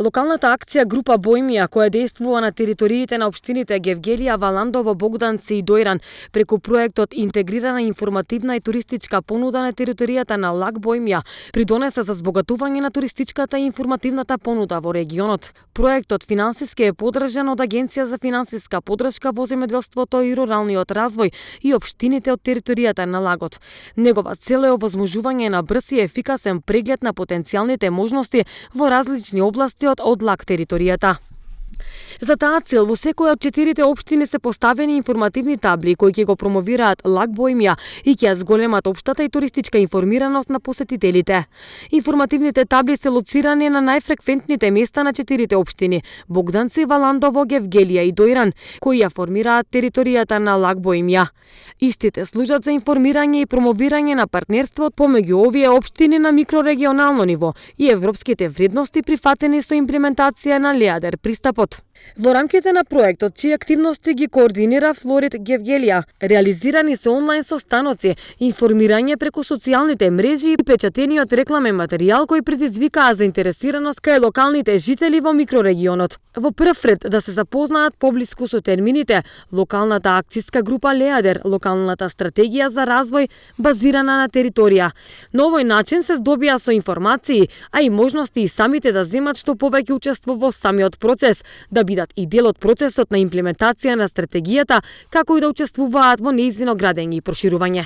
Локалната акција група Бојмија, која действува на териториите на општините Гевгелија, Валандово, Богданци и Дојран, преку проектот Интегрирана информативна и туристичка понуда на територијата на Лаг Бојмија, придонесе за збогатување на туристичката и информативната понуда во регионот. Проектот финансиски е подржан од Агенција за финансиска поддршка во земјоделството и руралниот развој и општините од територијата на лагот. Негова цел е овозможување на брз и ефикасен преглед на потенцијалните можности во различни области од лаг територијата. За таа цел во секоја од 4 општини се поставени информативни табли кои ќе го промовираат Лаг Бојмија и ќе ја зголемат општата и туристичка информираност на посетителите. Информативните табли се лоцирани на најфреквентните места на 4 општини: Богданци, Валандово, Гевгелија и Дојран, кои ја формираат територијата на Лаг Бојмија. Истите служат за информирање и промовирање на партнерствот помеѓу овие општини на микрорегионално ниво и европските вредности прифатени со имплементација на Леадер пристапот. Во рамките на проектот, чии активности ги координира Флорид Гевгелија, реализирани се онлайн состаноци, информирање преку социјалните мрежи и печатениот рекламен материјал кој предизвикаа заинтересираност кај локалните жители во микрорегионот. Во прв ред да се запознаат поблиску со термините локалната акцијска група Леадер, локалната стратегија за развој базирана на територија. На овој начин се здобија со информации, а и можности и самите да земат што повеќе учество во самиот процес, да бидат и дел од процесот на имплементација на стратегијата, како и да учествуваат во нејзино градење и проширување.